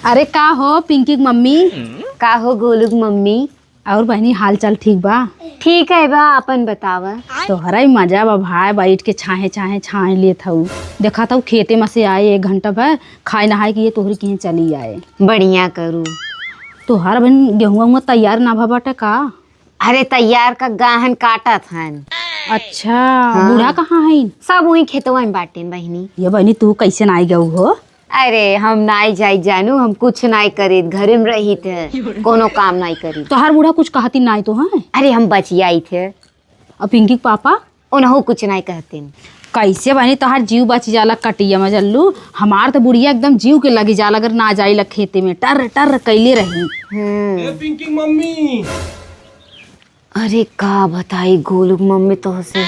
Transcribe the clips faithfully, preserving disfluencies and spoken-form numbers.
अरे का हो पिंकी के मम्मी? का हो गोलू के मम्मी? और बहनी, हाल चाल ठीक बा? ठीक है बा, अपन बतावा। तोहरा ही मजा बा भाई, बैठ के छाहे छाहे छाहे लेत हऊ। देखा था खेते में से आए, एक घंटा भर खाए नहाए के ये तोहरी किहे चली आए। बढ़िया करू। तोहरा बहन गेहुआ उहुआ तैयार ना भा बाटे का? अरे तैयार का गाहन काटत हन। अच्छा, हाँ। बूढ़ा कहाँ हईन? सब वही खेतवा में बाटेन बहिनी। ये बहनी, तू कैसे ना आई गऊ हो? अरे हम नाई जाई जानू, हम कुछ नाई करीत, घरे में रहित है, कोनो काम नाई करीत। तोहार बूढ़ा कुछ कहती नाई तो है? अरे हम बचियाइत है। और पिंकी के पापा? उनहु कुछ नाई कहतीन। कैसे बहनी तोहार जीव बच जाला कटिया में जल्लू? हमार तो बुढ़िया एकदम जीव के लगी जाला अगर ना जाइला खेते में, टर टर कैले रही। हम्म। ए पिंकी मम्मी, अरे का बताई गोलू के मम्मी तोहसे,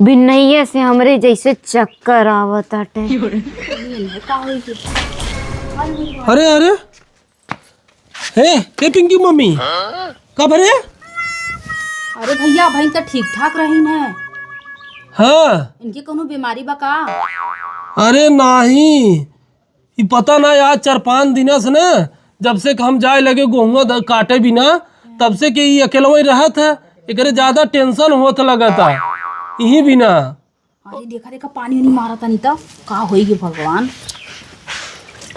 बिनैये से हमरे जैसे चक्कर आवत आटे। अरे अरे, हे, हे पिंकी मम्मी, का भरे? अरे भैया, बहन तो ठीक ठाक रही है। हाँ। इनके कोनो बीमारी बा का? अरे नाही, ई पता ना, आज चार पाँच दिना से ना, जब से कि हम जाए लगे गोहुआ द-, काटे बिना, तब से कि ई अकेलवा ही रहत है, एकरे ज्यादा टेंशन होत लगता, यही बिना। अरे देखा, देखा, पानी उनी मारा तनी त, का होई गे भगवान।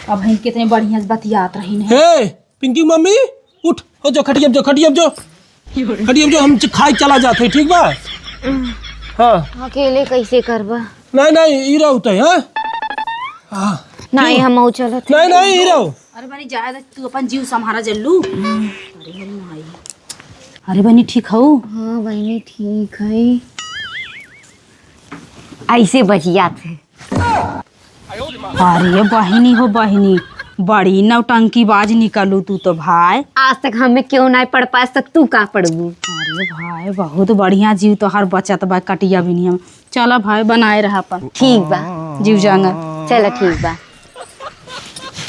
अब हम कितने बढ़िया से बतियात रही है। हे, पिंकी मम्मी, उठ, हो जो, खटिया जो, खटिया जो। खड़ी अब जो हम च-, खाए चला जात है, ठीक बा? हाँ। अकेले कैसे करबा? नहीं, नहीं, ई रहो तो, हाँ? हाँ। नहीं, हम चलत नहीं, नहीं, ई रहो। अरे बनी, जाए दे, तू अपन जीव संभारा जल्लू। अरे बनी, माई। अरे बनी, ठीक हऊ? हाँ बहिनी, ठीक है। ऐसे बचियात है। अरे बहिनी हो बहिनी, बड़ी नौटंकीबाज निकलू तू तो भाई। आज तक हमें क्यों नाई पढ़ पाए, तक तू का पढ़बू? अरे भाई, बहुत बढ़िया जीव तोहार बचत बा कटिया बिनिया में। चला भाई, बनाए रहा अपन। ठीक बा। जीव जांगा। चला ठीक बा।